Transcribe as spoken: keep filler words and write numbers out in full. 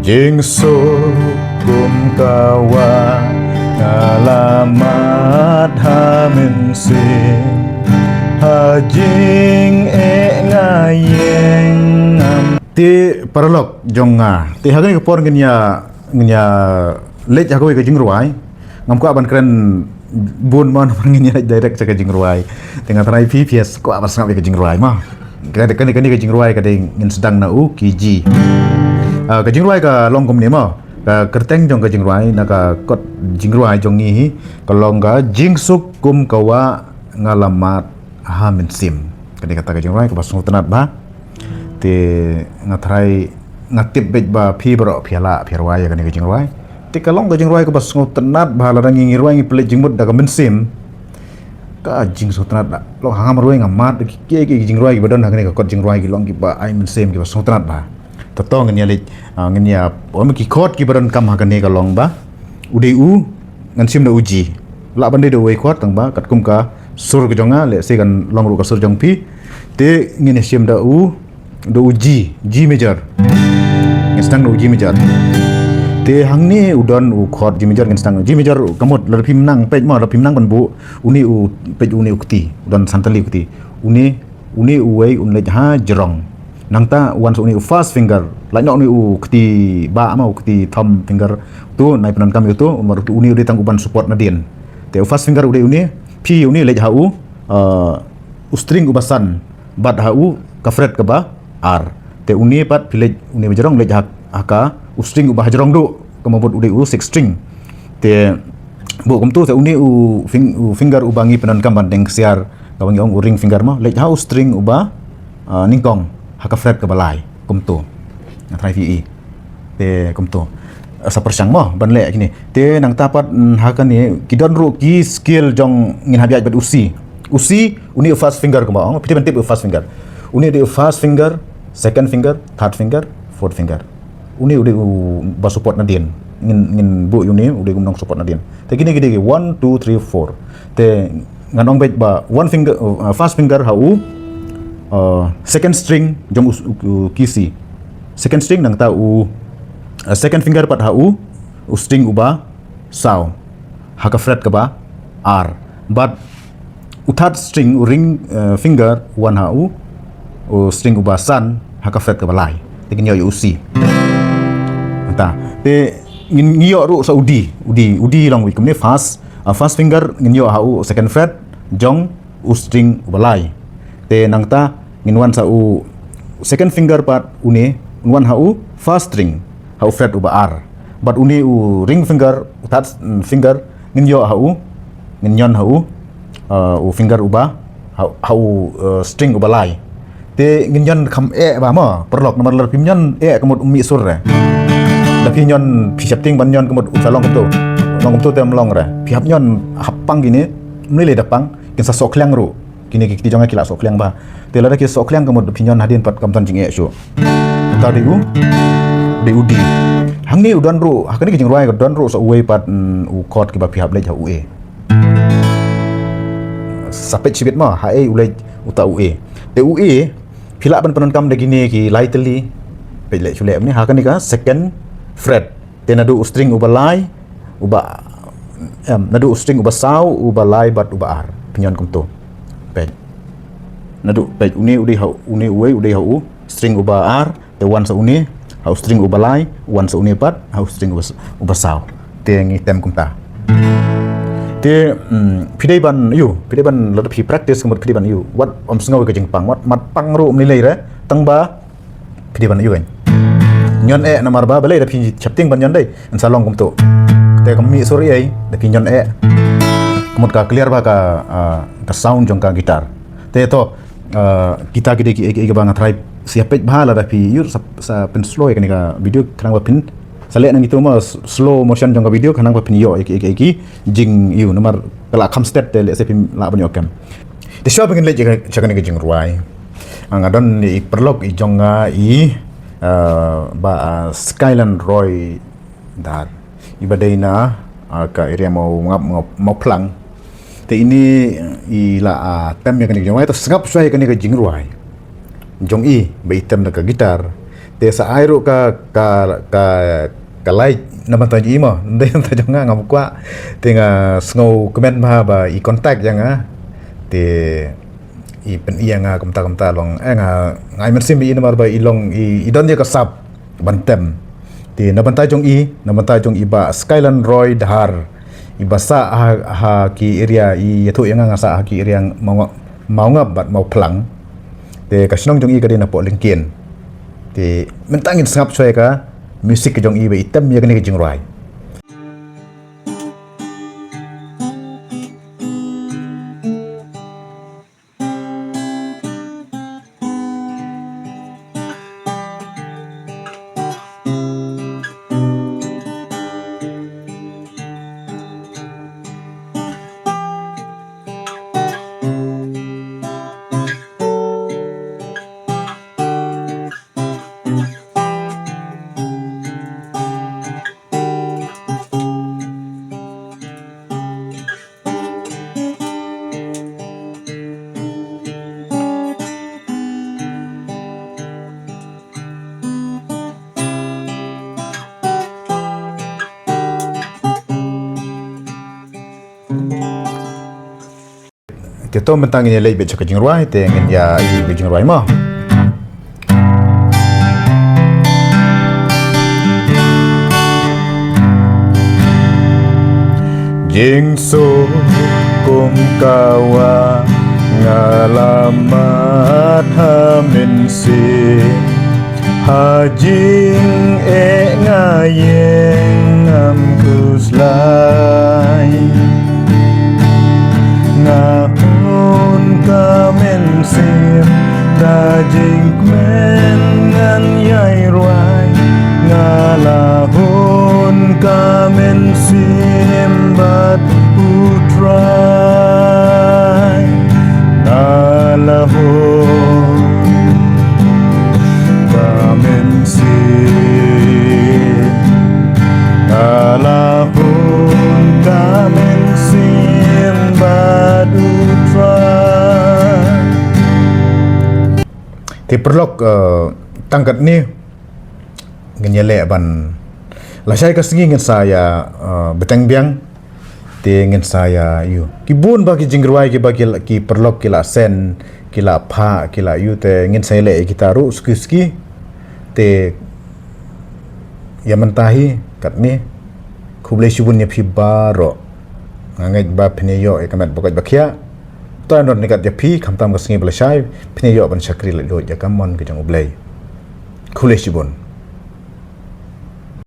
Jingsuk kum ka wah, nga la mad ha mynsiem, ha jingeh nga ïeng ngam. Te paralok jong nga, te ha kane ka por ngin ïa, ngin ïa leit ha kawei ka jingrwai. Ngam kwah ban kren bun mo namar ngin ïa leit direct sha ka jingrwai. Te nga tharai phi phi kwah ban sngap ïa ka jingrwai mo. Kane, kane, kane ka jingrwai ka dei ngin sdang na u key G. Ah, ka jingrwai ka long kumne mo. Ka kyrteng jong ka jingrwai, na ka kot jingrwai jong ngi hi, ka long ka Jingsuk kum ka wah, nga la mad ha mynsiem. Ka dei kata ka jingrwai kaba sngewtynnat bha. Te nga tharai, nga tip beit ba phi baroh phi la, phi rwai ïa kane ka jingrwai. Te ka long ka jingrwai kaba sngewtynnat bha, lada ngi, ngi rwai ngi pynleit jingmut da ka mynsiem. Ka jingsngewtynnat da. Long ha ngam rwai ngam mad, ki, ki, ki jingrwai kiba don ha kane ka kot jingrwai ki long kiba ai mynsiem kiba sngewtynnat bha. Te to ngin ïa leit, ah, ngin ïa, wan ki chord kiba donkam ha kane ka long ba u dei u, ngan shim da u G. Lah ban dei da uwei chord tang ba katkum ka sur ka jong nga, lehse kan long ruh ka sur jong phi. Te ngin ïa shim da u, da u G, G major. Ngin sdang da u G major. Te hangne u don u chord G major, ngin sdang G major, ka mut lada phim nang, peit mo, lada phim nang ban buh, une u, peit une u kti, u don san tylli u kti. Une, une uwei un leit ha jrong. Nangta wan sa une u first finger, lait noh une u kti ba mo, u kti thumb finger. Tu nai pyndonkam ïa utu, namar utu une u dei tang u ban support nadien. Te u first finger u dei une, phi une leit ha u, uh, u string uba san, bad ha u ka fret kaba ar. Te une pat phi leit, une ba jrong leit ha, ha ka u string uba ha jrong duh, ka mut u dei u six string. Te buh kumtu, te une u fing-, u finger uba ngi pyndonkam ban deng ksiar, kaba ngi ong u ring finger mo, leit ha u string uba, ah, nyngkong, ha ka fret kaba lai, kumtu. Nga tharai phi i. Te kumtu. Sa pyrshang mo ban leh kine. Te nangta pat, mm, ha kane ki don ruh ki scale jong, ngin hap ïaid bad u C. U C, une u first finger kumba ong, phi dei ban tip u first finger. Une u dei u first finger, second finger, third finger, fourth finger. Une u dei uba support nadien. Ngin, ngin buh ïa une u dei u nong support nadien. Te kine ki dei ki one, two, three, four. Te ngan ong beit ba one finger, uh, first finger ha u, uh, second string jong u, u, u key C. Second string, nangta u, uh, second finger pat ha u, u string uba saw, ha ka fret kaba ar. Bad u third string, u ring, uh, finger, wan ha u, u string uba san, ha ka fret kaba lai. Te ngin ïoh ïa u C. Nangta te ngin, ngin ïoh ruh sa u D, u D, u D long wei kumne, first, uh, first finger ngin ïoh ha u second fret jong u string uba lai. Te nangta ngin wan sa u second finger pat une, ngin wan ha u first string, ha u fret uba ar. Bad une u ring finger, u third, mm, finger, ngin ïoh ha u, ngin ñion ha u, uh, u finger uba, ha, ha u, uh, string uba lai. Te ngin ñion kham eh bha mo, paralok, namar lada phim ñion eh ka mut um mih sur re. Lada phi ñion, phi sheptieng ban ñion ka mut un sa long kumtu. Long kumtu te um long re. Phi hap ñion hap pang kine, um lei lei da pang, kin sa soh khliang ruh. Kine ki kti jong nga ki la soh khliang bha. Te lada ki soh khliang ka mut phi ñion hadien pat kam don jingeh shuh. Te dei u, dei u D. Hangne u don ruh, ha kane ka jingrwai ka don ruh sa uwei pat, mm, u chord kiba phi hap leit ha u A. Sa peit shibit mo, ha ei u leit uta u A. Te u A, phi lah ban pyndonkam da kine ki lai tylli. Peit leh shu leh mynne, ha kane ka second fret. Te naduh u string uba lai, uba, em, naduh u string uba saw, uba lai bad uba ar. Phi ñion kumtu. Peit. Naduh, peit, une u dei ha, une uwei u dei ha u string uba ar, te wan sa une ha u string uba lai, wan sa une pat ha u string uba s-, uba saw. Te ngi tem kumta. Te, mm, phi dei ban, ïoh, phi dei ban, lada phi practice ka mut phi dei ban, ïoh, wat ym sngew ka jingpang, wat mad pang ruh ym lei lei re, tang ba phi dei ban ïoh. Ñion eh namar ba balei, lada phi sheptieng ban ñion dei, yn sa long kumtu. Te kam mih sur ei, lada phi ñion eh. Ka mut ka clear bha ka, ah, ka sound jong ka guitar. Te to, ah, kita ki dei ki, ki, kiba nga tharai sa ïa peit bha lada phi ïoh sa, sa pynslow ïa kane ka video khnang ba phin sa leh na ngi tu mo s-, slow motion jong ka video khnang ba phin ïoh ïa ki, ïa ki, ïa ki jing ïoh namar ka la kham stet te lehse phim lah ban ïoh kem. Te shuwa ba ngin leit sha kane ka jingrwai, ah, nga don i paralok i jong nga i, ah, Bah, ah, Skyland Roy Dar. Iba dei na, ah, ka area Mawngap, Maw-, Mawphlang. Te ine i la, ah, tem ïa kane ka jingrwai, to sngap shuwa ïa kane ka jingrwai jong i ba i tem da ka guitar. Te sa ai ruh ka, ka, ka, ka like na bynta jong i mo. Dei na bynta jong nga, ngam kwah. Te nga sngewkmen bha ba i contact ïa nga. Te i pyni ïa nga kumta kumta long. Eh, nga, nga ai mynsiem ïa i namar ba i long i, i don ïa ka sap ban tem. Te na bynta jong i, na bynta jong i Bah Skyland Roy Dhar. I ba sah ha, ha ki area, i ïathuh ïa nga, nga sah ha ki area Mawngap, Mawngap bad Mawphlang. Te ka shnong jong i ka dei na Pohlyngkien. Te mynta ngin sngap shuwa ïa ka music ka jong i ba i tem ïa kane ka jingrwai. Te to mynta ngin ïa leit beit sha ka jingrwai, te ngin ïa ïohi ka jingrwai mo. Jingsuk kum ka wah nga la mad ha mynsiem. Ha jingeh nga ïeng ngam khuslai. Nga hun ka mynsiem da jingkmen ngan ïai rwai. Nga la hun ka mynsiem bad U Trai. Nga la hun ka mynsiem. Nga la hun ka mynsiem bad U Trai. Te paralok, eh, tang katne ngin ïaleh ban, lashai ka sngi ngin sa ïa, eh, bteng biang. Te ngin sa ïa ïohi. Ki bun ba ki jingrwai kiba ki, ki paralok ki la send, ki la phah, ki la ïohi, te ngin sa ïaleh ïa kita ruh suki suki. Te ïa mynta hi katne. Khublei shibun ïa phi baroh. Nga ngeit ba phin ïoh ïa ka met ba koit ba khiah. To ïa nor ni kat ïa phi, khamtam ka sngi ba lashai, phin ïoh ban shakri laitluid ïa ka mon ka jong U Blei. Khublei shibun.